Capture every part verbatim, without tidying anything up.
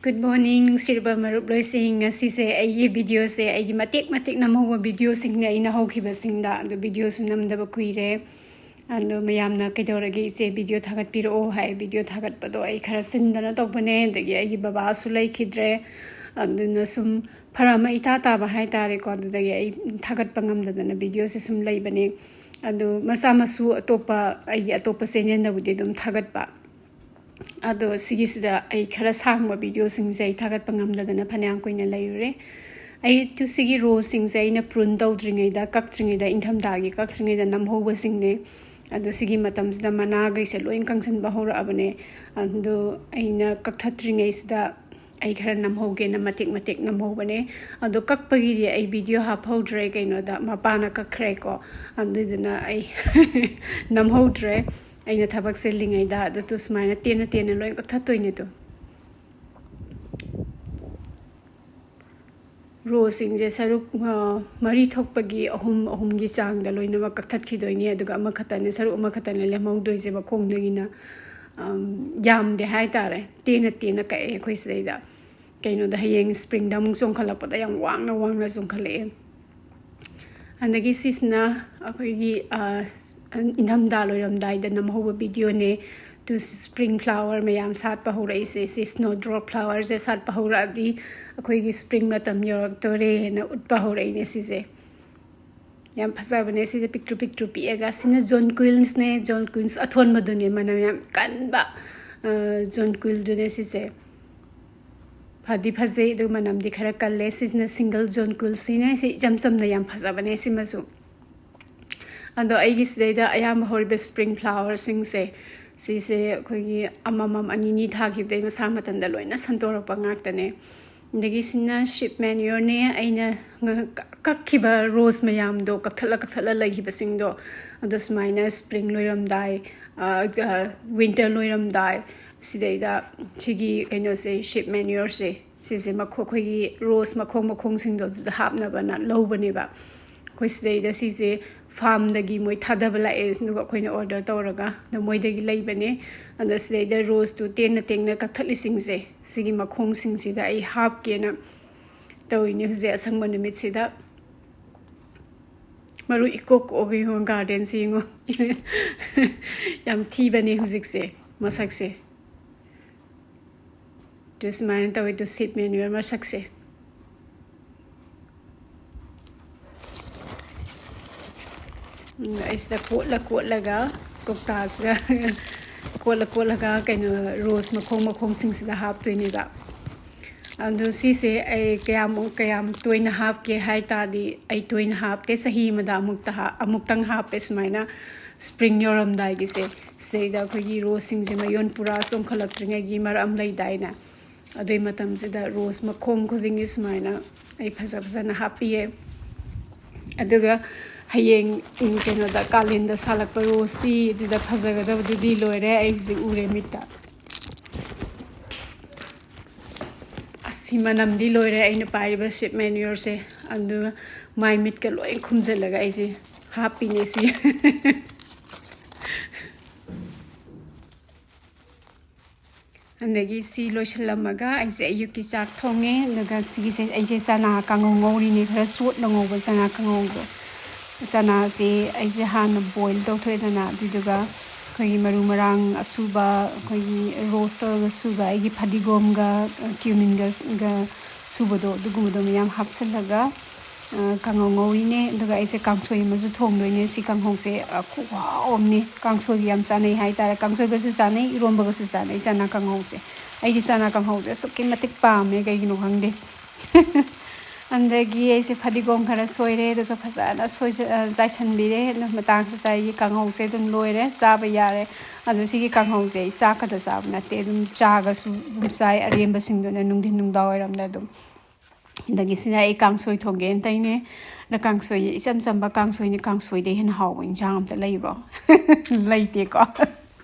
Good morning, ꯅꯨꯡꯁꯤꯔꯕ ꯃꯔꯨꯞ ꯂꯣꯏꯁꯤꯡ꯫ ꯉꯁꯤꯁꯦ ꯑꯩꯒꯤ videoꯁꯦ, ꯑꯩꯒꯤ ꯃꯇꯦꯛ ꯃꯇꯦꯛ ꯅꯝꯍꯧꯕ videoꯁꯤꯡꯅꯦ ꯑꯩꯅ ꯍꯧꯈꯤꯕꯁꯤꯡꯗ꯫ ꯑꯗꯨ videoꯁꯨ ꯅꯝꯗꯕ ꯀꯨꯏꯔꯦ꯫ ꯑꯗꯣ ꯃꯌꯥꯝꯅ "ꯀꯩꯗꯧꯔꯒꯦ ꯏꯆꯦ, video ꯊꯥꯒꯠꯄꯤꯔꯛꯑꯣ" ꯍꯥꯏ꯫ Video ꯊꯥꯒꯠꯄꯗꯣ ꯑꯩ ꯈꯔ ꯆꯤꯟꯗꯅ ꯇꯧꯕꯅꯦ, ꯑꯗꯒꯤ ꯑꯩꯒꯤ ꯕꯕꯥꯁꯨ ꯂꯩꯈꯤꯗ꯭ꯔꯦ꯫ ꯑꯗꯨꯅ ꯁꯨꯝ ꯐꯔꯛ ꯑꯃ ꯏꯇꯥ ꯇꯥꯕ ꯍꯥꯏꯇꯥꯔꯦꯀꯣ꯫ ꯑꯗꯨꯗꯒꯤ ꯑꯩ ꯊꯥꯒꯠꯄ ꯉꯝꯗꯗꯅ videoꯁꯦ ꯁꯨꯝ ꯂꯩꯕꯅꯦ꯫ ꯑꯗꯨ ꯃꯆꯥ ꯃꯁꯨ ꯑꯇꯣꯞꯄ, ꯑꯩꯒꯤ ꯑꯇꯣꯞꯄ channelꯗꯕꯨꯗꯤ ꯑꯗꯨꯝ ꯊꯥꯒꯠꯄ꯫ ꯑꯗꯣ ꯁꯤꯒꯤꯁꯤꯗ ꯑꯩ ꯈꯔ ꯁꯥꯡꯕ videoꯁꯤꯡꯁꯦ ꯑꯩ ꯊꯥꯒꯠꯄ ꯉꯝꯗꯗꯅ ꯐꯅꯌꯥꯝ ꯀꯨꯏꯅ ꯂꯩꯔꯨꯔꯦ꯫ ꯑꯩ ꯇꯨ ꯁꯤꯒꯤ roseꯁꯤꯡꯁꯦ ꯑꯩꯅ prune ꯇꯧꯗ꯭ꯔꯤꯉꯩꯗ, ꯀꯛꯇ꯭ꯔꯤꯉꯩꯗ, ꯏꯪꯊꯝꯊꯥꯒꯤ ꯀꯛꯇ꯭ꯔꯤꯉꯩꯗ ꯅꯝꯍꯧꯕꯁꯤꯡꯅꯦ꯫ ꯑꯗꯣ ꯁꯤꯒꯤ ꯃꯇꯝꯁꯤꯗ ꯃꯅꯥꯈꯩꯁꯦ ꯂꯣꯏ ꯀꯪꯁꯤꯟꯕ ꯍꯧꯔꯛꯑꯕꯅꯦ꯫ ꯑꯗꯣ ꯑꯩꯅ ꯀꯛꯊꯠꯇ꯭ꯔꯤꯉꯩꯁꯤꯗ ꯑꯩ ꯈꯔ ꯅꯝꯍꯧꯒꯦꯅ ꯃꯇꯦꯛ ꯃꯇꯦꯛ ꯅꯝꯍꯧꯕꯅꯦ꯫ ꯑꯗꯣ ꯀꯛꯄꯒꯤꯗꯤ ꯑꯩ video ꯍꯥꯞꯍꯧꯗ꯭ꯔꯦ, ꯀꯩꯅꯣꯗ ꯃꯄꯥꯅ ꯀꯛꯈ꯭ꯔꯦꯀꯣ꯫ ꯑꯗꯨꯗꯨꯅ ꯑꯩ ꯅꯝꯍꯧꯗ꯭ꯔꯦ꯫ ꯑꯩꯅ ꯊꯕꯛ ꯆꯤꯜꯂꯤꯉꯩꯗ꯫ ꯑꯗꯨ ꯇꯨ ꯁꯨꯃꯥꯏꯅ ꯇꯦꯟꯅ ꯇꯦꯟꯅ ꯂꯣꯏ ꯀꯛꯊꯠꯇꯣꯏꯅꯦ꯫ ꯇꯨ roseꯁꯤꯡꯁꯦ ꯁꯔꯨꯛ, ꯑ, ꯃꯔꯤ ꯊꯣꯛꯄꯒꯤ ꯑꯍꯨꯝ, ꯑꯍꯨꯝꯒꯤ ꯆꯥꯡꯗ ꯂꯣꯏꯅꯃꯛ ꯀꯛꯊꯠꯈꯤꯗꯣꯏꯅꯦ꯫ ꯑꯗꯨꯒ ꯑꯃꯈꯛꯇꯅꯦ, ꯁꯔꯨꯛ ꯑꯃꯈꯛꯇꯅꯦ ꯂꯦꯝꯍꯧꯗꯣꯏꯁꯦ ꯃꯈꯣꯡꯗꯒꯤꯅ꯫ ꯑꯝ, ꯌꯥꯝꯗꯦ ꯍꯥꯏꯇꯥꯔꯦ, ꯇꯦꯟꯅ ꯇꯦꯟꯅ ꯀꯛꯑꯦ ꯑꯩꯈꯣꯏ ꯁꯤꯗꯩꯗ꯫ ꯀꯩꯅꯣꯗ ꯍꯌꯦꯡ springꯗ ꯑꯃꯨꯛ ꯆꯣꯡꯈꯠꯂꯛꯄꯗ ꯌꯥꯝ ꯋꯥꯡꯅ ꯋꯥꯡꯅ ꯆꯣꯡꯈꯠꯂꯛꯑꯦ꯫ ꯑꯗꯒꯤ ꯁꯤꯁꯤꯅ ꯑꯩꯈꯣꯏꯒꯤ, ꯑ, ꯏꯪꯊꯝꯊꯥ ꯂꯣꯏꯔꯝꯗꯥꯏꯗ ꯅꯝꯍꯧꯕ videoꯅꯦ꯫ ꯇꯨ spring flower ꯃꯌꯥꯝ ꯁꯥꯠꯄ ꯍꯧꯔꯛꯏꯁꯦ, ꯁꯤ snowdrop flowerꯁꯦ ꯁꯥꯠꯄ ꯍꯧꯔꯛꯑꯗꯤ ꯑꯩꯈꯣꯏꯒꯤ spring ꯃꯇꯝ ꯌꯧꯔꯛꯇꯣꯔꯦꯅ ꯎꯠꯄ ꯍꯧꯔꯛꯏꯅꯦ ꯁꯤꯁꯦ꯫ ꯌꯥꯝ ꯐꯖꯕꯅꯦ ꯁꯤꯁꯦ, ꯄꯤꯛꯇ꯭ꯔꯨ ꯄꯤꯛꯇ꯭ꯔꯨ ꯄꯤꯛꯑꯒ꯫ ꯁꯤꯅ John Quillꯁꯅꯦ, John Quillꯁ ꯑꯊꯣꯟꯕꯗꯨꯅꯦ, ꯃꯅꯝ ꯌꯥꯝ ꯀꯟꯕ, ꯑ, John Quillꯗꯨꯅꯦ ꯁꯤꯁꯦ꯫ ꯐꯗꯤ ꯐꯖꯩ, ꯑꯗꯨ ꯃꯅꯝꯗꯤ ꯈꯔ ꯀꯜꯂꯦ꯫ ꯁꯤꯁꯤꯅ single John Quillꯁꯤꯅꯦ꯫ ꯁꯤ ꯏꯆꯝ ꯆꯝꯅ ꯌꯥꯝ ꯐꯖꯕꯅꯦ ꯁꯤꯃꯁꯨ꯫ ꯑꯗꯣ ꯑꯩꯒꯤ ꯁꯤꯗꯩꯗ ꯑꯌꯥꯝꯕ ꯍꯧꯔꯤꯕ spring flowerꯁꯤꯡꯁꯦ, ꯁꯤꯁꯦ ꯑꯩꯈꯣꯏꯒꯤ ꯑꯃꯃꯝ, ꯑꯅꯤꯅꯤ ꯊꯥꯈꯤꯕꯗꯩ ꯃꯁꯥ ꯃꯊꯟꯇ ꯂꯣꯏꯅ ꯁꯟꯇꯣꯔꯛꯄ ꯉꯥꯛꯇꯅꯦ꯫ ꯑꯗꯒꯤ ꯁꯤꯅ sheep manureꯅꯦ꯫ ꯑꯩꯅ ꯉ-, ꯀꯛꯈꯤꯕ rose ꯃꯌꯥꯝꯗꯣ, ꯀꯛꯊꯠꯂ ꯀꯛꯊꯠꯂ ꯂꯩꯈꯤꯕꯁꯤꯡꯗꯣ, ꯑꯗꯣ ꯁꯨꯃꯥꯏꯅ spring ꯂꯣꯏꯔꯝꯗꯥꯏ, ꯑ, ꯑ, winter ꯂꯣꯏꯔꯝꯗꯥꯏ, ꯁꯤꯗꯩꯗ ꯁꯤꯒꯤ ꯀꯩꯅꯣꯁꯦ, sheep manureꯁꯦ, ꯁꯤꯁꯦ ꯃꯈꯣ-, ꯑꯩꯈꯣꯏꯒꯤ rose ꯃꯈꯣꯡ ꯃꯈꯣꯡꯁꯤꯡꯗꯣ ꯑꯗꯨꯗ ꯍꯥꯞꯅꯕꯅ ꯂꯧꯕꯅꯦꯕ꯫ ꯑꯩꯈꯣꯏ ꯁꯤꯗꯩꯗ ꯁꯤꯁꯦ ꯐꯥꯔꯝꯗꯒꯤ ꯃꯣꯏ ꯊꯥꯗꯕ ꯂꯥꯛꯑꯦ, ꯑꯗꯨꯒ ꯑꯩꯈꯣꯏꯅ ꯑꯣꯔꯗꯔ ꯇꯧꯔꯒ ꯑꯗꯣ ꯃꯣꯏꯗꯒꯤ ꯂꯩꯕꯅꯦ꯫ ꯑꯗꯣ ꯁꯤꯗꯩꯗ ꯔꯣꯁꯇꯨ ꯇꯦꯟꯅ ꯇꯦꯟꯅ ꯀꯛꯊꯠꯂꯤꯁꯤꯡꯁꯦ, ꯁꯤꯒꯤ ꯃꯈꯣꯡꯁꯤꯡꯁꯤꯗ ꯑꯩ ꯍꯥꯞꯀꯦꯅ ꯇꯧꯔꯤꯅꯦ ꯍꯧꯖꯤꯛ ꯑꯁꯪꯕ ꯅꯨꯃꯤꯠꯁꯤꯗ꯫ ꯃꯔꯨ ꯏꯀꯣꯛ ꯀꯣꯛꯑꯒ ꯌꯦꯡꯉꯣ, ꯒꯥꯔꯗꯦꯟꯁꯦ ꯌꯦꯡꯉꯣ꯫ ꯌꯥꯝ ꯊꯤꯕꯅꯦ ꯍꯧꯖꯤꯛꯁꯦ ꯃꯁꯛꯁꯦ꯫ ꯑꯗꯨ ꯁꯨꯃꯥꯏꯅ ꯇꯧꯋꯦ꯫ ꯑꯗꯨ ꯁꯤꯠ ꯃꯦꯅꯨꯌꯔ ꯃꯁꯛꯁꯦ꯫ ꯎꯝ, ꯑꯩꯁꯤꯗ ꯀꯣꯠꯂ ꯀꯣꯠꯂꯒ, ꯀꯧꯇꯥꯁꯤꯗ ꯀꯣꯠꯂ ꯀꯣꯠꯂꯒ, ꯀꯩꯅꯣ, ꯔꯣꯁ ꯃꯈꯣꯡ ꯃꯈꯣꯡꯁꯤꯡꯁꯤꯗ ꯍꯥꯞꯇꯣꯏꯅꯦꯕ꯫ ꯑꯗꯣ ꯁꯤꯁꯦ ꯑꯩ ꯀꯌꯥꯃꯨꯛ, ꯀꯌꯥꯝ ꯇꯣꯏꯅ ꯍꯥꯞꯀꯦ ꯍꯥꯏ ꯇꯥꯔꯗꯤ, ꯑꯩ ꯇꯣꯏꯅ ꯍꯥꯞꯇꯦ, ꯆꯍꯤ ꯑꯃꯗ ꯑꯃꯨꯛꯇ ꯍꯥ-, ꯑꯃꯨꯛꯇꯪ ꯍꯥꯞꯄꯦ ꯁꯨꯃꯥꯏꯅ꯫ ꯁ꯭ꯄ꯭ꯔꯤꯡ ꯌꯧꯔꯝꯗꯥꯏꯒꯤꯁꯦ, ꯁꯤꯗꯩꯗ ꯑꯩꯈꯣꯏꯒꯤ ꯔꯣꯁꯁꯤꯡꯁꯦ ꯃꯌꯣꯟ ꯄꯨꯔꯥ ꯆꯣꯡꯈꯠꯂꯛꯇ꯭ꯔꯤꯉꯩꯒꯤ ꯃꯔꯛ ꯑꯃ ꯂꯩꯗꯥꯏꯅꯦ, ꯑꯗꯨꯏ ꯃꯇꯝꯁꯤꯗ ꯔꯣꯁ ꯃꯈꯣꯡ ꯈꯨꯗꯤꯡꯒꯤ ꯁꯨꯃꯥꯏꯅ ꯑꯩ ꯐꯖ ꯐꯖꯅ ꯍꯥꯞꯄꯤꯌꯦ꯫ ꯑꯗꯨꯒ ꯍꯌꯦꯡ, ꯎꯝ, ꯀꯩꯅꯣꯗ, ꯀꯥꯂꯦꯟꯗ ꯁꯥꯠꯂꯛꯄ ꯔꯣꯁꯁꯤ ꯑꯗꯨꯗ ꯐꯖꯒꯗꯕꯗꯨꯗꯤ ꯂꯣꯏꯔꯦ, ꯑꯩ ꯍꯧꯖꯤꯛ ꯎꯔꯦ ꯃꯤꯠꯇ꯫ ꯑꯁ, ꯁꯤ ꯃꯅꯝꯗꯤ ꯂꯣꯏꯔꯦ, ꯑꯩꯅ ꯄꯥꯏꯔꯤꯕ ꯁꯤꯠ ꯃꯦꯅ꯭ꯌꯨꯔꯁꯦ꯫ ꯑꯗꯨꯒ ꯃꯥꯏ ꯃꯤꯠꯀ ꯂꯣꯏ ꯈꯨꯝꯖꯤꯜꯂꯒ ꯑꯩꯁꯦ ꯍꯥꯞꯄꯤꯅꯦ ꯁꯤ꯫ ꯑꯗꯒꯤ ꯁꯤ ꯂꯣꯏꯁꯤꯜꯂꯝꯃꯒ ꯑꯩꯁꯦ ꯑꯌꯨꯛꯀꯤ ꯆꯥꯛ ꯊꯣꯡꯉꯦ꯫ ꯑꯗꯨꯒ ꯁꯤꯒꯤꯁꯦ ꯑꯩꯁꯦ ꯆꯅꯥ ꯀꯥꯡꯉꯧ ꯉꯧꯔꯤꯅꯦ, ꯈꯔ ꯆꯣꯠꯅ ꯉꯧꯕ ꯆꯅꯥ ꯀꯥꯡꯉꯧꯗꯣ꯫ ꯆꯅꯥꯁꯦ ꯑꯩꯁꯦ ꯍꯥꯟꯅ ꯕꯣꯏꯜ ꯇꯧꯊꯣꯛꯑꯦꯗꯅ, ꯑꯗꯨꯏꯗꯨꯒ ꯑꯩꯈꯣꯏꯒꯤ ꯃꯔꯨ ꯃꯔꯥꯡ ꯑꯁꯨꯕ, ꯑꯩꯈꯣꯏꯒꯤ ꯔꯣꯁ ꯇꯧꯔꯒ ꯁꯨꯕ, ꯑꯩꯒꯤ ꯐꯗꯤꯒꯣꯝꯒ, ꯀ꯭ꯌꯨꯃꯤꯟꯒ, ꯒ ꯁꯨꯕꯗꯣ, ꯑꯗꯨꯒꯨꯝꯕꯗꯣ ꯃꯌꯥꯝ ꯍꯥꯞꯆꯤꯜꯂꯒ, ꯑ, ꯀꯥꯡꯉꯧ ꯉꯧꯔꯤꯅꯦ꯫ ꯑꯗꯨꯒ ꯑꯩꯁꯦ ꯀꯥꯡꯁꯣꯏ ꯑꯃꯁꯨ ꯊꯣꯡꯗꯣꯏꯅꯦ꯫ ꯁꯤ ꯀꯥꯡꯍꯧꯁꯦ, ꯑ, ꯈꯨꯍꯥꯎ ꯑꯃꯅꯤ꯫ ꯀꯥꯡꯁꯣꯏꯒ ꯌꯥꯝ ꯆꯥꯅꯩ ꯍꯥꯏꯇꯥꯔꯦ꯫ ꯀꯥꯡꯁꯣꯏꯒꯁꯨ ꯆꯥꯅꯩ, ꯏꯔꯣꯝꯕꯒꯁꯨ ꯆꯥꯅꯩ ꯆꯅꯥ ꯀꯥꯡꯍꯧꯁꯦ꯫ ꯑꯩꯗꯤ ꯆꯅꯥ ꯀꯥꯡꯍꯧꯁꯦ ꯑꯁꯨꯛꯀꯤ ꯃꯇꯤꯛ ꯄꯥꯝꯃꯦ, ꯀꯩꯒꯤꯅꯣ ꯈꯪꯗꯦ꯫ ꯑꯗꯒꯤ ꯑꯩꯁꯦ ꯐꯗꯤꯒꯣꯝ ꯈꯔ ꯁꯣꯏꯔꯦ, ꯑꯗꯨꯒ ꯐꯖꯅ ꯁꯣꯏꯖ-, ꯑ, ꯆꯥꯏꯁꯟꯕꯤꯔꯦ꯫ ꯑꯗꯨ ꯃꯇꯥꯡꯁꯤꯗ ꯑꯩꯒꯤ ꯀꯥꯡꯍꯧꯁꯦ ꯑꯗꯨꯝ ꯂꯣꯏꯔꯦ, ꯆꯥꯕ ꯌꯥꯔꯦ꯫ ꯑꯗꯣ ꯁꯤꯒꯤ ꯀꯥꯡꯍꯧꯁꯦ ꯑꯩ ꯆꯥꯛꯀꯗ ꯆꯥꯕ ꯅꯠꯇꯦ, ꯑꯗꯨꯝ ꯆꯥꯒꯁꯨ ꯑꯗꯨꯝ ꯆꯥꯏ, ꯑꯔꯦꯝꯕꯁꯤꯡꯗꯨꯅ ꯅꯨꯡꯊꯤꯟ ꯅꯨꯡꯗꯥꯡ ꯋꯥꯏꯔꯝꯗ ꯑꯗꯨꯝ꯫ ꯑꯗꯒꯤ ꯁꯤꯅ ꯑꯩ ꯀꯥꯡꯁꯣꯏ ꯊꯣꯡꯒꯦꯅ ꯇꯧꯔꯤꯅꯦ꯫ ꯑꯗ ꯀꯥꯡꯁꯣꯏ, ꯏꯆꯝ ꯆꯝꯕ ꯀꯥꯡꯁꯣꯏꯅꯤ, ꯀꯥꯡꯁꯣꯏꯗꯩ ꯍꯦꯟꯅ ꯍꯥꯎꯕ ꯏꯟꯁꯥꯡ ꯑꯝꯇ ꯂꯩꯕ꯭ꯔꯣ? ꯂꯩꯇꯦꯀꯣ?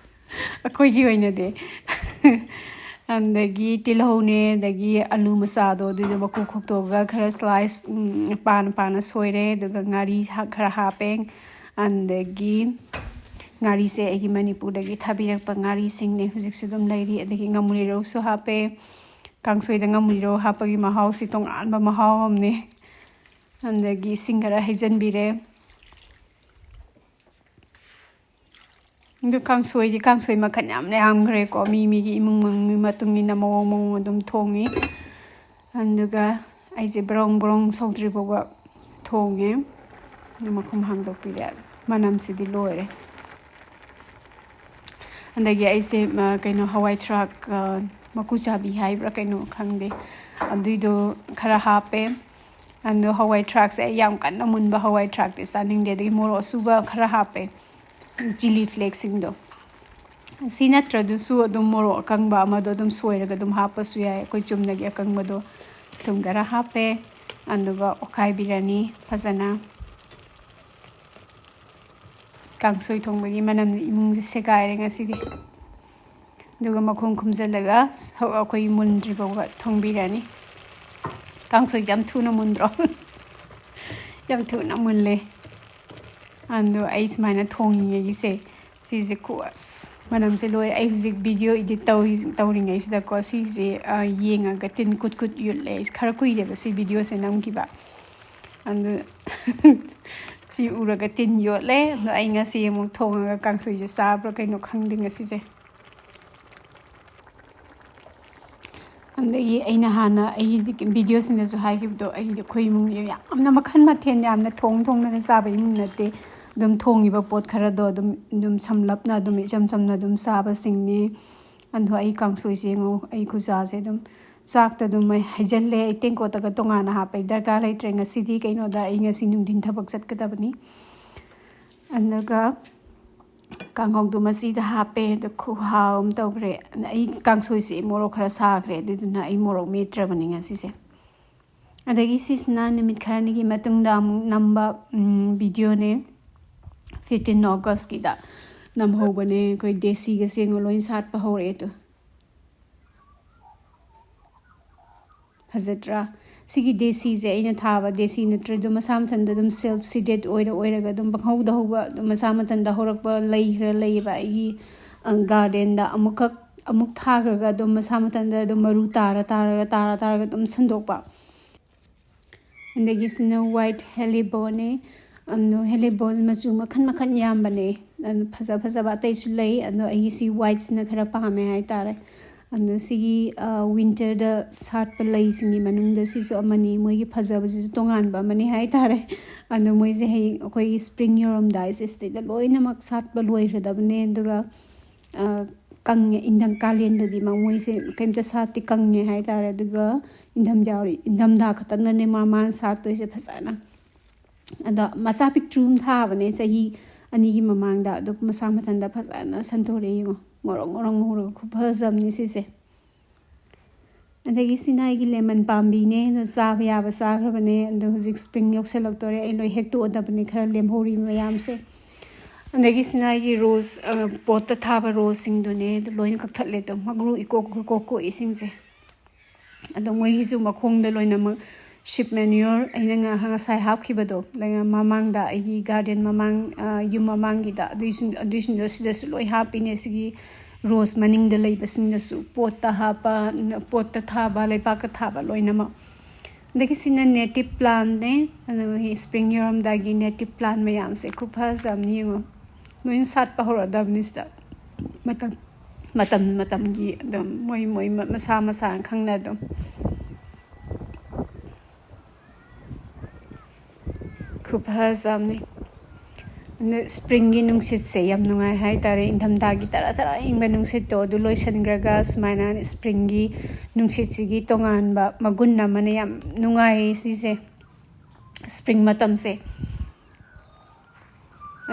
ꯑꯩꯈꯣꯏꯒꯤ ꯑꯣꯏꯅꯗꯤ꯫ ꯑꯗꯒꯤ ꯇꯤꯜꯍꯧꯅꯦ, ꯑꯗꯒꯤ ꯑꯂꯨ ꯃꯆꯥꯗꯣ, ꯑꯗꯨꯏꯗꯣ ꯃꯀꯨ ꯈꯣꯛꯇꯣꯛꯑꯒ ꯈꯔ slice, ꯎꯝ, ꯄꯥꯅ ꯄꯥꯅ ꯁꯣꯏꯔꯦ꯫ ꯑꯗꯨꯒ ꯉꯥꯔꯤ ꯍꯥ-, ꯈꯔ ꯍꯥꯞꯄꯦ꯫ ꯑꯗꯒꯤ ꯉꯥꯔꯤꯁꯦ ꯑꯩꯒꯤ ꯃꯅꯤꯄꯨꯔꯗꯒꯤ ꯊꯥꯕꯤꯔꯛꯄ ꯉꯥꯔꯤꯁꯤꯡꯅꯦ, ꯍꯧꯖꯤꯛꯁꯨ ꯑꯗꯨꯝ ꯂꯩꯔꯤ꯫ ꯑꯗꯒꯤ ꯉꯥꯃꯨꯔꯤꯔꯧꯁꯨ ꯍꯥꯞꯄꯦ꯫ ꯀꯥꯡꯁꯣꯏꯗ ꯉꯥꯃꯨꯔꯤꯔꯧ ꯍꯥꯞꯄꯒꯤ ꯃꯍꯥꯎꯁꯤ ꯇꯣꯉꯥꯟꯕ ꯃꯍꯥꯎ ꯑꯃꯅꯦ꯫ ꯑꯗꯒꯤ ꯏꯁꯤꯡ ꯈꯔ ꯍꯩꯖꯤꯟꯕꯤꯔꯦ꯫ ꯑꯗꯨ ꯀꯥꯡꯁꯣꯏꯗꯤ ꯀꯥꯡꯁꯣꯏ ꯃꯈꯜ ꯌꯥꯝ ꯌꯥꯝꯈ꯭ꯔꯦꯀꯣ, ꯃꯤ ꯃꯤꯒꯤ ꯏꯃꯨꯡ ꯃꯅꯨꯡꯒꯤ ꯃꯇꯨꯡ ꯏꯟꯅ ꯃꯑꯣꯡ ꯃꯑꯣꯡ ꯑꯗꯨꯝ ꯊꯣꯡꯉꯤ꯫ ꯑꯗꯨꯒ ꯑꯩꯁꯦ ꯕ꯭ꯔꯣꯡ ꯕ꯭ꯔꯣꯡ ꯁꯧꯗ꯭ꯔꯤ ꯐꯥꯎꯕ ꯊꯣꯡꯉꯦ꯫ ꯑꯗꯨ ꯃꯈꯨꯝ ꯍꯥꯡꯗꯣꯛꯄꯤꯔꯦ꯫ ꯃꯅꯝꯁꯤꯗꯤ ꯂꯣꯏꯔꯦ꯫ ꯑꯗꯒꯤ ꯑꯩꯁꯦ, ꯑ, ꯀꯩꯅꯣ, ꯍꯋꯥꯏ ꯊ꯭ꯔꯥꯛ, ꯑ, ꯃꯀꯨ ꯆꯥꯕꯤ ꯍꯥꯏꯕ꯭ꯔꯥ ꯀꯩꯅꯣ ꯈꯪꯗꯦ, ꯑꯗꯨꯏꯗꯣ ꯈꯔ ꯍꯥꯞꯄꯦ꯫ ꯑꯗꯣ ꯍꯋꯥꯏ ꯊ꯭ꯔꯥꯛꯁꯦ ꯑꯩ ꯌꯥꯝ ꯀꯟꯅ ꯃꯨꯟꯕ ꯍꯋꯥꯏ ꯊ꯭ꯔꯥꯛꯇꯤ ꯆꯥꯅꯤꯡꯗꯦ꯫ ꯑꯗꯒꯤ ꯃꯣꯔꯣꯛ ꯑꯁꯨꯕ ꯈꯔ ꯍꯥꯞꯄꯦ, ꯆꯤꯂꯤ ꯐ꯭ꯂꯦꯛꯁꯤꯡꯗꯣ꯫ ꯁꯤ ꯅꯠꯇ꯭ꯔꯗꯨꯁꯨ ꯑꯗꯨꯝ ꯃꯣꯔꯣꯛ ꯑꯀꯪꯕ ꯑꯃꯗꯣ ꯑꯗꯨꯝ ꯁꯣꯏꯔꯒ ꯑꯗꯨꯝ ꯍꯥꯞꯄꯁꯨ ꯌꯥꯏ꯫ ꯑꯩꯈꯣꯏ ꯆꯨꯝꯅꯒꯤ ꯑꯀꯪꯕꯗꯣ ꯊꯨꯝ ꯈꯔ ꯍꯥꯞꯄꯦ, ꯑꯗꯨꯒ ꯑꯣꯠꯈꯥꯏꯕꯤꯔꯅꯤ ꯐꯖꯅ꯫ ꯀꯥꯡꯁꯣꯏ ꯊꯣꯡꯕꯒꯤ ꯃꯅꯝꯅ ꯏꯃꯨꯡꯁꯦ ꯁꯦꯒꯥꯏꯔꯦ ꯉꯁꯤꯗꯤ꯫ ꯑꯗꯨꯒ ꯃꯈꯨꯝ ꯈꯨꯝꯖꯤꯜꯂꯒ ꯁꯧ-, ꯑꯩꯈꯣꯏ ꯃꯨꯟꯗ꯭ꯔꯤ ꯐꯥꯎꯕ ꯊꯣꯡꯕꯤꯔꯅꯤ꯫ ꯀꯥꯡꯁꯣꯏꯁꯦ ꯌꯥꯝ ꯊꯨꯅ ꯃꯨꯟꯗ꯭ꯔꯣ? ꯌꯥꯝ ꯊꯨꯅ ꯃꯨꯜꯂꯦ꯫ ꯑꯗꯣ ꯑꯩ ꯁꯨꯃꯥꯏꯅ ꯊꯣꯡꯉꯤꯉꯩꯒꯤꯁꯦ, ꯁꯤꯁꯦ ꯀꯣ, ꯑꯁ, ꯃꯅꯝꯁꯦ ꯂꯣꯏꯔꯦ꯫ ꯑꯩ ꯍꯧꯖꯤꯛ video edit ꯇꯧꯔꯤ-, ꯇꯧꯔꯤꯉꯩꯁꯤꯗꯀꯣ, ꯁꯤꯁꯦ, ꯑ, ꯌꯦꯡꯉꯒ ꯇꯤꯟ ꯀꯨꯠ ꯀꯨꯠ ꯌꯣꯠꯂꯦ꯫ ꯑꯩ ꯈꯔ ꯀꯨꯏꯔꯦꯕ ꯁꯤ videoꯁꯦ ꯅꯝꯈꯤꯕ꯫ ꯑꯗꯨ ꯁꯤ ꯎꯔꯒ ꯇꯤꯟ ꯌꯣꯠꯂꯦ꯫ ꯑꯗꯣ ꯑꯩ ꯉꯁꯤ ꯑꯃꯨꯛ ꯊꯣꯡꯉꯒ ꯀꯥꯡꯁꯣꯏꯁꯦ ꯆꯥꯕ꯭ꯔꯥ ꯀꯩꯅꯣ ꯈꯪꯗꯦ ꯉꯁꯤꯁꯦ꯫ ꯑꯗꯒꯤ ꯑꯩꯅ ꯍꯥꯟꯅ ꯑꯩꯒꯤ videoꯁꯤꯡꯗꯁꯨ ꯍꯥꯏꯈꯤꯕꯗꯣ, ꯑꯩꯒꯤꯗꯤ ꯑꯩꯈꯣꯏ ꯏꯃꯨꯡꯒꯤ ꯌꯥꯝꯅ ꯃꯈꯜ ꯃꯊꯦꯜ ꯌꯥꯝꯅ ꯊꯣꯡ ꯊꯣꯡꯗꯅ ꯆꯥꯕ ꯏꯃꯨꯡ ꯅꯠꯇꯦ꯫ ꯑꯗꯨꯝ ꯊꯣꯡꯉꯤꯕ ꯄꯣꯠ ꯈꯔꯗꯣ ꯑꯗꯨꯝ, ꯑꯗꯨꯝ ꯁꯝꯂꯞꯅ ꯑꯗꯨꯝ ꯏꯆꯝ ꯆꯝꯅ ꯑꯗꯨꯝ ꯆꯥꯕꯁꯤꯡꯅꯤ꯫ ꯑꯗꯣ ꯑꯩ ꯀꯥꯡꯁꯣꯏꯁꯦ ꯌꯦꯡꯉꯣ, ꯑꯩ ꯈꯨꯖꯥꯁꯦ ꯑꯗꯨꯝ ꯆꯥꯛꯇ ꯑꯗꯨꯝ ꯑꯩ ꯍꯩꯖꯤꯜꯂꯦ꯫ ꯑꯩ ꯇꯦꯡꯀꯣꯠꯇꯒ ꯇꯣꯉꯥꯟꯅ ꯍꯥꯞꯄ ꯑꯩ ꯗꯔꯀꯥꯔ ꯂꯩꯇ꯭ꯔꯦ ꯉꯁꯤꯗꯤ꯫ ꯀꯩꯅꯣꯗ ꯑꯩ ꯉꯁꯤ ꯅꯨꯡꯊꯤꯟ ꯊꯕꯛ ꯆꯠꯀꯗꯕꯅꯤ꯫ ꯑꯗꯨꯒ ꯀꯥꯡꯍꯧꯗꯨ ꯃꯆꯤꯗ ꯍꯥꯞꯄꯦ꯫ ꯑꯗꯨ ꯈꯨꯍꯥꯎ ꯑꯃ ꯇꯧꯈ꯭ꯔꯦ꯫ ꯑꯗ ꯑꯩ ꯀꯥꯡꯁꯣꯏꯁꯦ ꯃꯣꯔꯣꯛ ꯈꯔ ꯁꯥꯈ꯭ꯔꯦ, ꯑꯗꯨꯗꯨꯅ ꯑꯩ ꯃꯣꯔꯣꯛ ꯃꯦꯠꯇ꯭ꯔꯕꯅꯤ ꯉꯁꯤꯁꯦ꯫ ꯑꯗꯒꯤ ꯁꯤꯁꯤꯅ ꯅꯨꯃꯤꯠ ꯈꯔꯅꯤꯒꯤ ꯃꯇꯨꯡꯗ ꯑꯃꯨꯛ ꯅꯝꯕ, ꯎꯝ, videoꯅꯦ꯫ Fifteen Augustꯀꯤꯗ ꯅꯝꯍꯧꯕꯅꯦ꯫ ꯑꯩꯈꯣꯏ ꯗꯦꯁꯤꯒ ꯆꯦꯡꯒ ꯂꯣꯏ ꯁꯥꯠꯄ ꯍꯧꯔꯛꯑꯦ꯫ ꯑꯗꯣ ꯐꯖꯗ꯭ꯔꯥ? ꯁꯤꯒꯤ ꯗꯦꯁꯤꯁꯦ ꯑꯩꯅ ꯊꯥꯕ ꯗꯦꯁꯤ ꯅꯠꯇ꯭ꯔꯦ, ꯑꯗꯨꯝ ꯃꯁꯥ ꯃꯊꯟꯇ ꯑꯗꯨꯝ ꯁꯦꯜꯐ ꯁꯤꯗꯦꯠ ꯑꯣꯏꯔ ꯑꯣꯏꯔꯒ ꯑꯗꯨꯝ ꯄꯪꯍꯧꯗ ꯍꯧꯕ, ꯑꯗꯨꯝ ꯃꯁꯥ ꯃꯊꯟꯇ ꯍꯧꯔꯛꯄ ꯂꯩ ꯈꯔ ꯂꯩꯌꯦꯕ ꯑꯩꯒꯤ ꯒꯥꯔꯗꯦꯟꯗ꯫ ꯑꯃꯨꯛꯈꯛ ꯑꯃꯨꯛ ꯊꯥꯈ꯭ꯔꯒ ꯑꯗꯨꯝ ꯃꯁꯥ ꯃꯊꯟꯇ ꯑꯗꯨꯝ ꯃꯔꯨ ꯇꯥꯔ ꯇꯥꯔꯒ ꯇꯥꯔ ꯇꯥꯔꯒ ꯑꯗꯨꯝ ꯁꯟꯗꯣꯛꯄ꯫ ꯑꯗꯒꯤ ꯁꯤꯅ ꯋꯥꯏꯠ ꯍꯦꯂꯤꯕꯣꯅꯦ꯫ ꯑꯗꯣ ꯍꯦꯂꯤꯕꯣꯟ ꯃꯆꯨ ꯃꯈꯜ ꯃꯈꯜ ꯌꯥꯝꯕꯅꯦ꯫ ꯑꯗꯣ ꯐꯖ ꯐꯖꯕ ꯑꯇꯩꯁꯨ ꯂꯩ, ꯑꯗꯣ ꯑꯩꯒꯤꯁꯤ ꯋꯥꯏꯠꯁꯤꯅ ꯈꯔ ꯄꯥꯝꯃꯦ ꯍꯥꯏꯇꯥꯔꯦ꯫ ꯑꯗꯣ ꯁꯤꯒꯤ ꯋꯤꯟꯇꯔꯗ ꯁꯥꯠꯄ ꯂꯩꯁꯤꯡꯒꯤ ꯃꯅꯨꯡꯗ ꯁꯤꯁꯨ ꯑꯃꯅꯤ꯫ ꯃꯣꯏꯒꯤ ꯐꯖꯕꯁꯤꯁꯨ ꯇꯣꯉꯥꯟꯕ ꯑꯃꯅꯤ ꯍꯥꯏꯇꯥꯔꯦ꯫ ꯑꯗꯣ ꯃꯣꯏꯁꯦ ꯍꯌꯦꯡ ꯑꯩꯈꯣꯏꯒꯤ ꯁ꯭ꯄ꯭ꯔꯤꯡ ꯌꯧꯔꯝꯗꯥꯏꯁꯦ ꯁꯤꯗꯩꯗ ꯂꯣꯏꯅꯃꯛ ꯁꯥꯠꯄ ꯂꯣꯏꯈ꯭ꯔꯗꯕꯅꯦ꯫ ꯑꯗꯨꯒ ꯀꯪꯉꯦ꯫ ꯏꯪꯊꯝ ꯀꯥꯂꯦꯟꯗꯗꯤ ꯃꯃꯣꯏꯁꯦ ꯀꯩꯝꯇ ꯁꯥꯠꯇꯦ, ꯀꯪꯉꯦ ꯍꯥꯏꯇꯥꯔꯦ꯫ ꯑꯗꯨꯒ ꯏꯪꯊꯝ ꯌꯥꯎꯔꯤ, ꯏꯪꯊꯝꯊꯥ ꯈꯛꯇꯪꯗꯅꯦ ꯃꯥ ꯃꯥꯅ ꯁꯥꯠꯇꯣꯏꯁꯦ ꯐꯖꯅ꯫ ꯑꯗꯣ ꯃꯆꯥ ꯄꯤꯛꯇ꯭ꯔꯨ ꯑꯃ ꯊꯥꯕꯅꯦ ꯆꯍꯤ ꯑꯅꯤꯒꯤ ꯃꯃꯥꯡꯗ, ꯑꯗꯨ ꯃꯁꯥ ꯃꯊꯟꯇ ꯐꯖꯅ ꯁꯟꯗꯣꯔꯛꯑꯦ꯫ ꯌꯦꯡꯉꯣ, ꯉꯧꯔꯣꯛ ꯉꯧꯔꯣꯛ ꯉꯧꯔꯒ ꯈꯨꯐꯖ ꯑꯃꯅꯤ ꯁꯤꯁꯦ꯫ ꯑꯗꯒꯤ ꯁꯤꯅ ꯑꯩꯒꯤ ꯂꯦꯃꯟ ꯄꯥꯝꯕꯤꯅꯦ꯫ ꯑꯗꯣ ꯆꯥꯕ ꯌꯥꯕ ꯆꯥꯈ꯭ꯔꯕꯅꯦ꯫ ꯑꯗꯣ ꯍꯧꯖꯤꯛ ꯁ꯭ꯄ꯭ꯔꯤꯡ ꯌꯧꯁꯜꯂꯛꯇꯣꯔꯦ꯫ ꯑꯩ ꯂꯣꯏ ꯍꯦꯛꯇꯣꯛꯑꯗꯕꯅꯤ ꯈꯔ ꯂꯦꯝꯍꯧꯔꯤ ꯃꯌꯥꯝꯁꯦ꯫ ꯑꯗꯒꯤ ꯁꯤꯅ ꯑꯩꯒꯤ ꯔꯣꯁ, ꯑ, ꯄꯣꯠꯇ ꯊꯥꯕ ꯔꯣꯁꯁꯤꯡꯗꯨꯅꯦ꯫ ꯑꯗꯨ ꯂꯣꯏꯅ ꯀꯛꯊꯠꯂꯦ꯫ ꯑꯗꯣ ꯃꯔꯨ ꯏꯀꯣꯛ ꯏꯀꯣꯛ ꯀꯣꯛꯏꯁꯤꯡꯁꯦ꯫ ꯑꯗꯣ ꯃꯣꯏꯒꯤꯁꯨ ꯃꯈꯣꯡꯗ ꯂꯣꯏꯅꯃꯛ ꯁꯤꯞ ꯃꯦꯅ꯭ꯌꯨꯔ, ꯑꯩꯅ ꯉ-, ꯉꯁꯥꯏ ꯍꯥꯞꯈꯤꯕꯗꯣ, ꯂꯩꯉ-, ꯃꯃꯥꯡꯗ ꯑꯩꯒꯤ ꯒꯥꯔꯗꯦꯟ ꯃꯃꯥꯡ, ꯑ, ꯌꯨꯝ ꯃꯃꯥꯡꯒꯤꯗ, ꯑꯗꯨꯏꯁꯤꯡ-, ꯑꯗꯨꯏꯁꯤꯡꯗꯣ ꯁꯤꯗꯁꯨ ꯂꯣꯏ ꯍꯥꯞꯄꯤꯅꯦ꯫ ꯁꯤꯒꯤ ꯔꯣꯁ ꯃꯅꯤꯡꯗ ꯂꯩꯕꯁꯤꯡꯗꯁꯨ ꯄꯣꯠꯇ ꯍꯥꯞꯄ, ꯄꯣꯠꯇ ꯊꯥꯕ, ꯂꯩꯕꯥꯛꯇ ꯊꯥꯕ ꯂꯣꯏꯅꯃꯛ꯫ ꯑꯗꯒꯤ ꯁꯤꯅ ꯅꯦꯇꯤꯞ ꯄ꯭ꯂꯥꯟꯅꯦ꯫ ꯑꯗꯨꯒ ꯁ꯭ꯄ꯭ꯔꯤꯡ ꯌꯧꯔꯝꯗꯥꯏꯒꯤ ꯅꯦꯇꯤꯞ ꯄ꯭ꯂꯥꯟ ꯃꯌꯥꯝꯁꯦ ꯈꯨꯐꯖ ꯑꯃꯅꯤ ꯌꯦꯡꯉꯣ꯫ ꯂꯣꯏꯅ ꯁꯥꯠꯄ ꯍꯧꯔꯛꯑꯗꯕꯅꯤ ꯁꯤꯗ꯫ ꯃꯇꯝ, ꯃꯇꯝ ꯃꯇꯝꯒꯤ ꯑꯗꯨꯝ ꯃꯣꯏ, ꯃꯣꯏ ꯃ-, ꯃꯁꯥ ꯃꯁꯥꯅ ꯈꯪꯅ ꯑꯗꯨꯝ꯫ ꯈꯨꯐꯖ ꯑꯃꯅꯤ꯫ ꯑꯗꯨ ꯁ꯭ꯄ꯭ꯔꯤꯡꯒꯤ ꯅꯨꯡꯁꯤꯠꯁꯦ ꯌꯥꯝ ꯅꯨꯡꯉꯥꯏ ꯍꯥꯏꯇꯥꯔꯦ꯫ ꯏꯪꯊꯝꯊꯥꯒꯤ ꯇꯔꯥ ꯇꯔꯥ ꯏꯪꯕ ꯅꯨꯡꯁꯤꯠꯇꯣ ꯑꯗꯨ ꯂꯣꯏꯁꯤꯟꯈ꯭ꯔꯒ ꯁꯨꯃꯥꯏꯅ ꯁ꯭ꯄ꯭ꯔꯤꯡꯒꯤ ꯅꯨꯡꯁꯤꯠꯁꯤꯒꯤ ꯇꯣꯉꯥꯟꯕ ꯃꯒꯨꯟ ꯑꯃꯅ ꯌꯥꯝ ꯅꯨꯡꯉꯥꯏꯌꯦ ꯁꯤꯁꯦ, ꯁ꯭ꯄ꯭ꯔꯤꯡ ꯃꯇꯝꯁꯦ꯫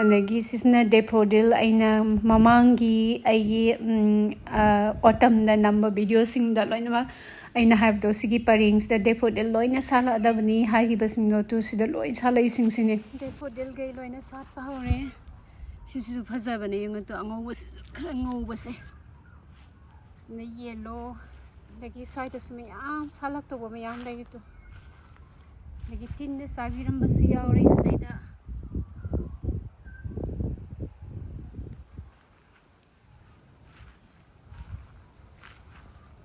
ꯑꯗꯒꯤ ꯁꯤꯁꯤꯅ ꯗꯦꯐꯣꯗꯤꯜ꯫ ꯑꯩꯅ ꯃꯃꯥꯡꯒꯤ ꯑꯩꯒꯤ, ꯎꯝ, ꯑ, ꯑꯣꯇꯝꯗ ꯅꯝꯕ ꯚꯤꯗꯤꯑꯣꯁꯤꯡꯗ ꯂꯣꯏꯅꯃꯛ ꯑꯩꯅ ꯍꯥꯏꯕꯗꯣ, ꯁꯤꯒꯤ ꯄꯔꯦꯡꯁꯤꯗ ꯗꯦꯐꯣꯗꯤꯜ ꯂꯣꯏꯅ ꯁꯥꯠꯂꯛꯑꯗꯕꯅꯤ ꯍꯥꯏꯈꯤꯕꯁꯤꯡꯗꯣ, ꯇꯨ ꯁꯤꯗ ꯂꯣꯏ ꯁꯥꯠꯂꯛꯏꯁꯤꯡꯁꯤꯅꯦ꯫ ꯗꯦꯐꯣꯗꯤꯜꯈꯩ ꯂꯣꯏꯅ ꯁꯥꯠꯄ ꯍꯧꯔꯦ꯫ ꯁꯤꯁꯤꯁꯨ ꯐꯖꯕꯅꯦ, ꯌꯦꯡꯉꯣ ꯇꯨ, ꯑꯉꯧꯕꯁꯤꯁꯨ ꯈꯔ ꯉꯧꯕꯁꯦ꯫ ꯁꯤꯅ ꯌꯦꯜꯂꯣ꯫ ꯑꯗꯒꯤ ꯁ꯭ꯋꯥꯏꯗꯁꯨ ꯃꯌꯥꯝ ꯁꯥꯠꯂꯛꯇꯧꯕ ꯃꯌꯥꯝ ꯂꯩꯔꯤꯗꯣ꯫ ꯑꯗꯒꯤ ꯇꯤꯟꯅ ꯆꯥꯕꯤꯔꯝꯕꯁꯨ ꯌꯥꯎꯔꯦ ꯁꯤꯗꯩꯗ꯫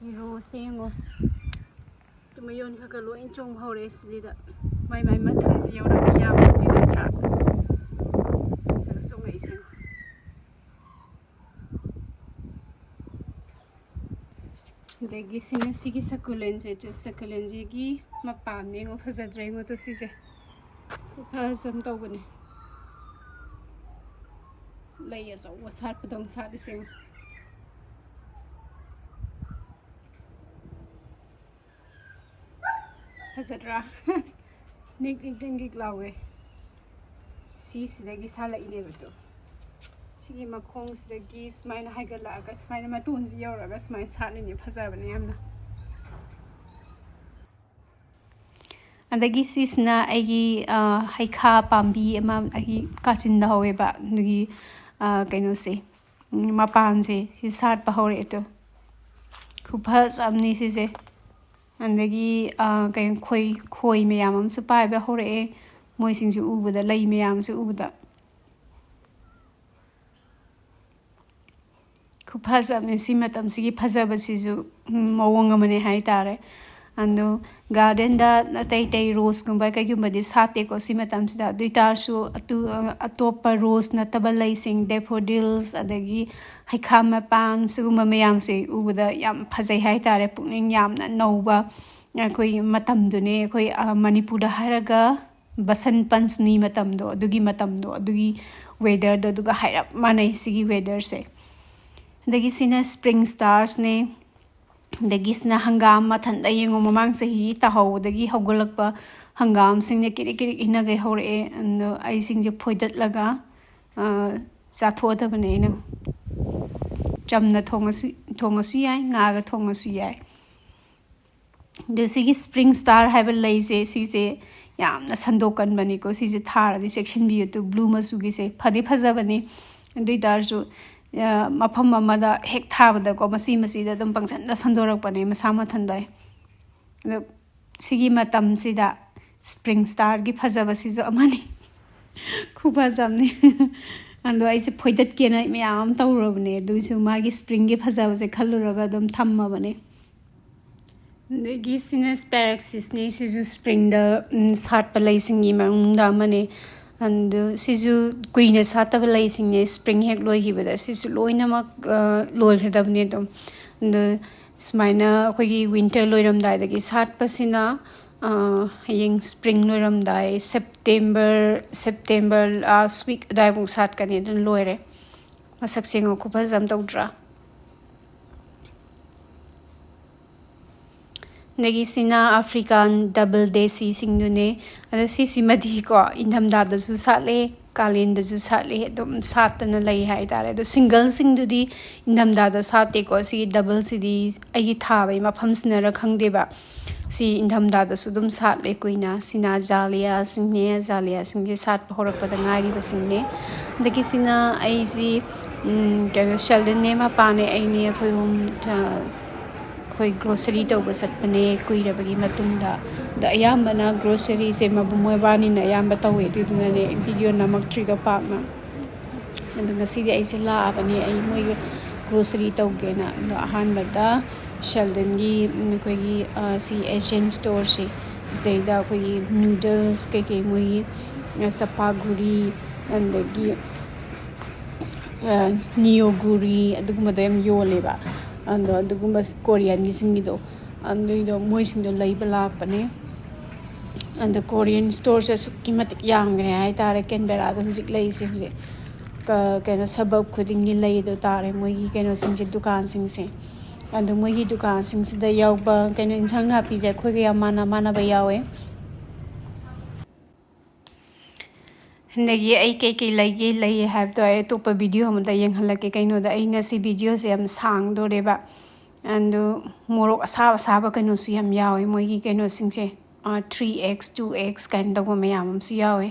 ꯏꯔꯣꯁꯦ ꯌꯦꯡꯉꯣ꯫ ꯇꯨ ꯃꯌꯣꯟ ꯈꯔ ꯈꯔ ꯂꯣꯏ ꯆꯣꯡꯕ ꯍꯧꯔꯛꯑꯦ ꯁꯤꯗꯩꯗ꯫ ꯃꯥꯏ ꯃꯥꯏ ꯃꯊꯪꯁꯦ ꯌꯧꯔꯛꯑꯗꯤ ꯌꯥꯕ ꯅꯠꯇ꯭ꯔꯥ? ꯁꯤꯗ ꯆꯣꯡꯉꯛꯏꯁꯦ ꯌꯦꯡꯉꯣ꯫ ꯑꯗꯒꯤ ꯁꯤꯅ ꯁꯤꯒꯤ succulentꯁꯦ, succulentꯁꯤꯒꯤ ꯃꯄꯥꯟꯅꯦ ꯌꯦꯡꯉꯣ, ꯐꯖꯗ꯭ꯔꯥ ꯌꯦꯡꯉꯣ ꯇꯨ ꯁꯤꯁꯦ꯫ ꯈꯨꯐꯖ ꯑꯃ ꯇꯧꯕꯅꯦ꯫ ꯂꯩ ꯑꯆꯧꯕ ꯁꯥꯠꯄꯗꯧꯅ ꯁꯥꯠꯂꯤꯁꯦ ꯌꯦꯡꯉꯣ꯫ ꯐꯖꯗ꯭ꯔꯥ? ꯅꯤꯛ ꯅꯤꯛ ꯅꯤꯛ ꯅꯤꯛ ꯂꯥꯎꯋꯦ꯫ ꯁꯤꯁꯤꯗꯒꯤ ꯁꯥꯠꯂꯛꯏꯅꯦꯕ ꯇꯨ꯫ ꯁꯤꯒꯤ ꯃꯈꯣꯡꯁꯤꯗꯒꯤ ꯁꯨꯃꯥꯏꯅ ꯍꯥꯏꯒꯠꯂꯛꯑꯒ ꯁꯨꯃꯥꯏꯅ ꯃꯇꯣꯟꯁꯤ ꯌꯧꯔꯒ ꯁꯨꯃꯥꯏꯅ ꯁꯥꯠꯂꯤꯅꯦ꯫ ꯐꯖꯕꯅꯦ ꯌꯥꯝꯅ꯫ ꯑꯗꯒꯤ ꯁꯤꯁꯤꯅ ꯑꯩꯒꯤ, ꯑ, ꯍꯩꯈꯥ ꯄꯥꯝꯕꯤ ꯑꯃ ꯑꯩꯒꯤ ꯀꯥꯆꯤꯟꯗ ꯍꯧꯋꯦꯕ꯫ ꯑꯗꯨꯒꯤ, ꯑ, ꯀꯩꯅꯣꯁꯦ, ꯎꯝ, ꯃꯄꯥꯟꯁꯦ ꯁꯤ ꯁꯥꯠꯄ ꯍꯧꯔꯛꯑꯦ ꯇꯨ꯫ ꯈꯨꯐꯖ ꯑꯃꯅꯤ ꯁꯤꯁꯦ꯫ ꯑꯗꯒꯤ, ꯑ, ꯀꯩꯅꯣ, ꯈꯣꯏ, ꯈꯣꯏ ꯃꯌꯥꯝ ꯑꯃꯁꯨ ꯄꯥꯏꯕ ꯍꯧꯔꯛꯑꯦ꯫ ꯃꯣꯏꯁꯤꯡꯁꯦ ꯎꯕꯗ, ꯂꯩ ꯃꯌꯥꯝꯁꯦ ꯎꯕꯗ꯫ ꯈꯨꯐꯖ ꯑꯃꯅꯤ꯫ ꯁꯤ ꯃꯇꯝꯁꯤꯒꯤ ꯐꯖꯕꯁꯤꯁꯨ, ꯎꯝ, ꯃꯑꯣꯡ ꯑꯃꯅꯦ ꯍꯥꯏꯇꯥꯔꯦ꯫ ꯑꯗꯣ gardenꯗ ꯑꯇꯩ ꯑꯇꯩ roseꯀꯨꯝꯕ ꯀꯩꯒꯨꯝꯕꯗꯤ ꯁꯥꯠꯇꯦꯀꯣ ꯁꯤ ꯃꯇꯝꯁꯤꯗ꯫ ꯑꯗꯨ ꯑꯣꯏꯇꯥꯔꯁꯨ ꯑꯇꯨ-, ꯑꯇꯣꯞꯄ rose ꯅꯠꯇꯕ ꯂꯩꯁꯤꯡ, daffodils, ꯑꯗꯒꯤ ꯍꯩꯈꯥ ꯃꯄꯥꯟ, ꯁꯤꯒꯨꯝꯕ ꯃꯌꯥꯝꯁꯦ ꯎꯕꯗ ꯌꯥꯝ ꯐꯖꯩ ꯍꯥꯏꯇꯥꯔꯦ꯫ ꯄꯨꯛꯅꯤꯡ ꯌꯥꯝꯅ ꯅꯧꯕ ꯑꯩꯈꯣꯏ ꯃꯇꯝꯗꯨꯅꯦ꯫ ꯑꯩꯈꯣꯏ, ꯑ, ꯃꯅꯤꯄꯨꯔꯗ ꯍꯥꯏꯔꯒ ꯕꯁꯟ ꯄꯟꯆꯃꯤ ꯃꯇꯝꯗꯣ, ꯑꯗꯨꯒꯤ ꯃꯇꯝꯗꯣ, ꯑꯗꯨꯒꯤ weatherꯗꯣ, ꯑꯗꯨꯒ ꯍꯥꯏꯔꯞ ꯃꯥꯟꯅꯩ ꯁꯤꯒꯤ weatherꯁꯦ꯫ ꯑꯗꯒꯤ ꯁꯤꯅ spring starꯁꯅꯦ꯫ ꯑꯗꯒꯤ ꯁꯤꯅ ꯍꯪꯒꯥꯝ ꯃꯊꯟꯇ ꯌꯦꯡꯉꯣ, ꯃꯃꯥꯡ ꯆꯍꯤ ꯇꯥꯍꯧꯕꯗꯒꯤ ꯍꯧꯒꯠꯂꯛꯄ ꯍꯪꯒꯥꯝꯁꯤꯡꯅ ꯀꯤꯔꯤꯛ ꯀꯤꯔꯤꯛ ꯏꯟꯅꯒꯩ ꯍꯧꯔꯛꯑꯦ꯫ ꯑꯗꯣ ꯑꯩꯁꯤꯡꯁꯦ ꯐꯣꯏꯗꯠꯂꯒ, ꯑ, ꯆꯥꯊꯣꯛꯑꯗꯕꯅꯦ ꯑꯩꯅ꯫ ꯆꯝꯅ ꯊꯣꯡꯉꯁꯨ, ꯊꯣꯡꯉꯁꯨ ꯌꯥꯏ, ꯉꯥꯒ ꯊꯣꯡꯉꯁꯨ ꯌꯥꯏ꯫ ꯑꯗꯣ ꯁꯤꯒꯤ spring star ꯍꯥꯏꯕ ꯂꯩꯁꯦ, ꯁꯤꯁꯦ ꯌꯥꯝꯅ ꯁꯟꯗꯣꯛꯀꯟꯕꯅꯤꯀꯣ꯫ ꯁꯤꯁꯦ ꯊꯥꯔꯗꯤ ꯆꯦꯛꯁꯤꯟꯕꯤꯌꯨ꯫ ꯇꯨ blue ꯃꯆꯨꯒꯤꯁꯦ ꯐꯗꯤ ꯐꯖꯕꯅꯤ, ꯑꯗꯨ ꯑꯣꯏ ꯇꯥꯔꯁꯨ, ꯃꯐꯝ ꯑꯃꯗ ꯍꯦꯛ ꯊꯥꯕꯗꯀꯣ, ꯃꯆꯤ ꯃꯆꯤꯗ ꯑꯗꯨꯝ ꯄꯪꯁꯟꯗ ꯁꯟꯗꯣꯔꯛꯄꯅꯦ ꯃꯁꯥ ꯃꯊꯟꯗ꯫ ꯑꯗꯣ ꯁꯤꯒꯤ ꯃꯇꯝꯁꯤꯗ ꯁ꯭ꯄ꯭ꯔꯤꯡ ꯁ꯭ꯇꯥꯔꯒꯤ ꯐꯖꯕꯁꯤꯁꯨ ꯑꯃꯅꯤ꯫ ꯈꯨꯐꯖ ꯑꯃꯅꯤ꯫ ꯑꯗꯣ ꯑꯩꯁꯦ ꯐꯣꯏꯗꯠꯀꯦꯅ ꯃꯌꯥꯝ ꯑꯃ ꯇꯧꯔꯨꯔꯕꯅꯦ, ꯑꯗꯨꯏꯁꯨ ꯃꯥꯒꯤ ꯁ꯭ꯄ꯭ꯔꯤꯡꯒꯤ ꯐꯖꯕꯁꯦ ꯈꯜꯂꯨꯔꯒ ꯑꯗꯨꯝ ꯊꯝꯃꯕꯅꯦ꯫ ꯑꯗꯒꯤ ꯁꯤꯅ ꯁ꯭ꯄꯦꯔꯦꯛꯁꯤꯁꯅꯦ꯫ ꯁꯤꯁꯨ ꯁ꯭ꯄ꯭ꯔꯤꯡꯗ, ꯎꯝ, ꯁꯥꯠꯄ ꯂꯩꯁꯤꯡꯒꯤ ꯃꯅꯨꯡꯗ ꯑꯃꯅꯦ꯫ ꯑꯗꯨ ꯁꯤꯁꯨ ꯀꯨꯏꯅ ꯁꯥꯠꯇꯕ ꯂꯩꯁꯤꯡꯅꯦ꯫ ꯁ꯭ꯄ꯭ꯔꯤꯡ ꯍꯦꯛ ꯂꯣꯏꯈꯤꯕꯗ ꯁꯤꯁꯨ ꯂꯣꯏꯅꯃꯛ, ꯑ, ꯂꯣꯏꯈ꯭ꯔꯗꯕꯅꯦ ꯑꯗꯨꯝ꯫ ꯑꯗꯨ ꯁꯨꯃꯥꯏꯅ ꯑꯩꯈꯣꯏꯒꯤ ꯋꯤꯟꯇꯔ ꯂꯣꯏꯔꯝꯗꯥꯏꯗꯒꯤ ꯁꯥꯠꯄꯁꯤꯅ, ꯑ, ꯍꯌꯦꯡ ꯁ꯭ꯄ꯭ꯔꯤꯡ ꯂꯣꯏꯔꯝꯗꯥꯏ, ꯁꯦꯞꯇꯦꯝꯕꯔ, ꯁꯦꯞꯇꯦꯝꯕꯔ ꯂꯥꯁ ꯋꯤꯛ ꯑꯗꯨꯋꯥꯏꯐꯥꯎ ꯁꯥꯠꯀꯅꯤ꯫ ꯑꯗꯨꯅ ꯂꯣꯏꯔꯦ꯫ ꯃꯁꯛꯁꯦ ꯌꯦꯡꯉꯣ, ꯈꯨꯐꯖ ꯑꯃ ꯇꯧꯗ꯭ꯔꯥ? ꯑꯗꯒꯤ ꯁꯤꯅ ꯑꯐ꯭ꯔꯤꯀꯥꯟ ꯗꯕꯜ ꯗꯦꯁꯤꯁꯤꯡꯗꯨꯅꯦ꯫ ꯑꯗꯣ ꯁꯤꯁꯤꯃꯗꯤꯀꯣ, ꯏꯪꯊꯝꯊꯥꯗꯁꯨ ꯁꯥꯠꯂꯦ, ꯀꯥꯂꯦꯟꯗꯁꯨ ꯁꯥꯠꯂꯦ, ꯑꯗꯨꯝ ꯁꯥꯠꯇꯅ ꯂꯩ ꯍꯥꯏꯇꯥꯔꯦ꯫ ꯑꯗꯣ ꯁꯤꯡꯒꯜꯁꯤꯡꯗꯨꯗꯤ ꯏꯪꯊꯝꯊꯥꯗ ꯁꯥꯠꯇꯦꯀꯣ꯫ ꯁꯤꯒꯤ ꯗꯕꯜꯁꯤꯗꯤ ꯑꯩꯒꯤ ꯊꯥꯕꯒꯤ ꯃꯐꯝꯁꯤꯅꯔ ꯈꯪꯗꯦꯕ, ꯁꯤ ꯏꯪꯊꯝꯊꯥꯗꯁꯨ ꯑꯗꯨꯝ ꯁꯥꯠꯂꯦ ꯀꯨꯏꯅ꯫ ꯁꯤꯅ ꯑꯖꯥꯂꯤꯌꯥꯁꯤꯡꯅꯦ, ꯑꯖꯥꯂꯤꯌꯥꯁꯤꯡꯁꯦ ꯁꯥꯠꯄ ꯍꯧꯔꯛꯄꯗ ꯉꯥꯏꯔꯤꯕꯁꯤꯡꯅꯦ꯫ ꯑꯗꯒꯤ ꯁꯤꯅ ꯑꯩꯁꯤ, ꯎꯝ, ꯀꯩꯅꯣ, ꯁꯦꯜꯗꯟꯅꯦ, ꯃꯄꯥꯅꯦ, ꯑꯩꯅꯦ, ꯑꯩꯈꯣꯏ ꯑꯍꯨꯝ, ꯑ, ꯑꯩꯈꯣꯏ ꯒ꯭ꯔꯣꯁꯔꯤ ꯇꯧꯕ ꯆꯠꯄꯅꯦ ꯀꯨꯏꯔꯕꯒꯤ ꯃꯇꯨꯡꯗ꯫ ꯑꯗꯣ ꯑꯌꯥꯝꯕꯅ ꯒ꯭ꯔꯣꯁꯔꯤꯁꯦ ꯃꯕꯨꯡ ꯃꯣꯏꯕꯥꯅꯤꯅ ꯑꯌꯥꯝꯕ ꯇꯧꯋꯦ, ꯑꯗꯨꯗꯨꯅꯅꯦ ꯚꯤꯗꯤꯑꯣ ꯅꯝꯃꯛꯇ꯭ꯔꯤꯗꯣ ꯄꯥꯛꯅ꯫ ꯑꯗꯣ ꯉꯁꯤꯗꯤ ꯑꯩꯁꯦ ꯂꯥꯛꯑꯕꯅꯦ, ꯑꯩ ꯃꯣꯏꯒꯤ ꯒ꯭ꯔꯣꯁꯔꯤ ꯇꯧꯒꯦꯅ꯫ ꯑꯗꯣ ꯑꯍꯥꯟꯕꯗ ꯁꯦꯜꯗꯟꯒꯤ, ꯎꯝ, ꯑꯩꯈꯣꯏꯒꯤ, ꯑ, ꯁꯤ ꯑꯦꯁꯤꯌꯥꯟ ꯁ꯭ꯇꯣꯔꯁꯦ, ꯁꯤꯗꯩꯗ ꯑꯩꯈꯣꯏꯒꯤ ꯅꯨꯗꯜꯁ ꯀꯩꯀꯩ, ꯃꯣꯏꯒꯤ, ꯑ, ꯆꯄꯥꯒꯨꯔꯤ, ꯑꯗꯒꯤ, ꯑ, ꯅꯤꯌꯣꯒꯨꯔꯤ, ꯑꯗꯨꯒꯨꯝꯕꯗꯣ ꯌꯥꯝ ꯌꯣꯜꯂꯦꯕ꯫ ꯑꯗꯣ ꯑꯗꯨꯒꯨꯝꯕ ꯀꯣꯔꯤꯌꯟꯒꯤꯁꯤꯡꯒꯤꯗꯣ, ꯑꯗꯨꯏꯗꯣ ꯃꯣꯏꯁꯤꯡꯗꯣ ꯂꯩꯕ ꯂꯥꯛꯄꯅꯦ꯫ ꯑꯗꯣ ꯀꯣꯔꯤꯌꯟ ꯁ꯭ꯇꯣꯔꯁꯦ ꯑꯁꯨꯛꯀꯤ ꯃꯇꯤꯛ ꯌꯥꯝꯈ꯭ꯔꯦ ꯍꯥꯏꯇꯥꯔꯦ ꯀꯦꯟꯕꯦꯔꯥꯗ ꯍꯧꯖꯤꯛ ꯂꯩꯔꯤꯁꯦ꯫ ꯍꯧꯖꯤꯛ ꯀ-, ꯀꯩꯅꯣ, ꯁꯕꯔꯕ ꯈꯨꯗꯤꯡꯒꯤ ꯂꯩꯗꯣ ꯇꯥꯔꯦ ꯃꯣꯏꯒꯤ ꯀꯩꯅꯣꯁꯤꯡꯁꯦ, ꯗꯨꯀꯥꯟꯁꯤꯡꯁꯦ꯫ ꯑꯗꯣ ꯃꯣꯏꯒꯤ ꯗꯨꯀꯥꯟꯁꯤꯡꯁꯤꯗ ꯌꯥꯎꯕ ꯀꯩꯅꯣ, ꯏꯟꯁꯥꯡ ꯅꯥꯄꯤꯁꯦ ꯑꯩꯈꯣꯏꯒ ꯌꯥꯝ ꯃꯥꯟꯅ ꯃꯥꯟꯅꯕ ꯌꯥꯎꯋꯦ꯫ ꯑꯗꯒꯤ ꯑꯩ ꯀꯩꯀꯩ ꯂꯩꯒꯦ, ꯂꯩꯌꯦ ꯍꯥꯏꯕꯗꯣ ꯑꯩ ꯑꯇꯣꯞꯄ ꯚꯤꯗꯤꯑꯣ ꯑꯃꯗ ꯌꯦꯡꯍꯜꯂꯛꯀꯦ꯫ ꯀꯩꯅꯣꯗ ꯑꯩ ꯉꯁꯤ ꯚꯤꯗꯤꯑꯣꯁꯦ ꯌꯥꯝ ꯁꯥꯡꯗꯣꯔꯦꯕ꯫ ꯑꯗꯨ ꯃꯣꯔꯣꯛ ꯑꯁꯥꯕ ꯑꯁꯥꯕ ꯀꯩꯅꯣꯁꯨ ꯌꯥꯝ ꯌꯥꯎꯋꯦ ꯃꯣꯏꯒꯤ ꯀꯩꯅꯣꯁꯤꯡꯁꯦ, ꯊ꯭ꯔꯤ ꯑꯦꯛꯁ, ꯇꯨ ꯑꯦꯛꯁ ꯀꯥꯏꯅ ꯇꯧꯕ ꯃꯌꯥꯝ ꯑꯃꯁꯨ ꯌꯥꯎꯋꯦ꯫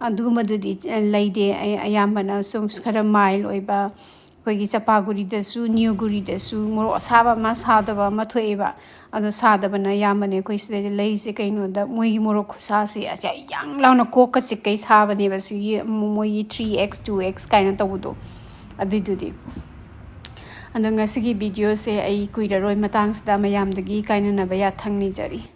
ꯑꯗꯨꯒꯨꯝꯕꯗꯨꯗꯤ, ꯑ, ꯂꯩꯗꯦ꯫ ꯑꯩ ꯑꯌꯥꯝꯕꯅ ꯁꯨꯝ ꯈꯔ ꯃꯥꯏꯜ ꯑꯣꯏꯕ, ꯑꯩꯈꯣꯏꯒꯤ ꯆꯄꯥꯒꯨꯔꯤꯗꯁꯨ, ꯅꯤꯌꯨꯒꯨꯔꯤꯗꯁꯨ ꯃꯣꯔꯣꯛ ꯑꯁꯥꯕ ꯑꯃ, ꯁꯥꯗꯕ ꯑꯃ ꯊꯣꯛꯑꯦꯕ꯫ ꯑꯗꯣ ꯁꯥꯗꯕꯅ ꯑꯌꯥꯝꯕꯅꯦ ꯑꯩꯈꯣꯏ ꯁꯤꯗꯗꯤ ꯂꯩꯔꯤꯁꯦ꯫ ꯀꯩꯅꯣꯗ ꯃꯣꯏꯒꯤ ꯃꯣꯔꯣꯛ ꯈꯨꯁꯥꯁꯦ ꯑꯁ ꯌꯥꯡ ꯂꯥꯎꯅ ꯀꯣꯛꯀ ꯆꯤꯛꯀꯩ ꯁꯥꯕꯅꯦꯕ, ꯁꯤꯒꯤ ꯃꯣꯏꯒꯤ three X, two X ꯀꯥꯏꯅ ꯇꯧꯕꯗꯣ, ꯑꯗꯨꯏꯗꯨꯗꯤ꯫ ꯑꯗꯣ ꯉꯁꯤꯒꯤ videoꯁꯦ ꯑꯩ ꯀꯨꯏꯔꯔꯣꯏ, ꯃꯇꯥꯡꯁꯤꯗ ꯃꯌꯥꯝꯗꯒꯤ ꯀꯥꯏꯅꯅꯕ ꯌꯥꯊꯪ ꯅꯤꯖꯔꯤ꯫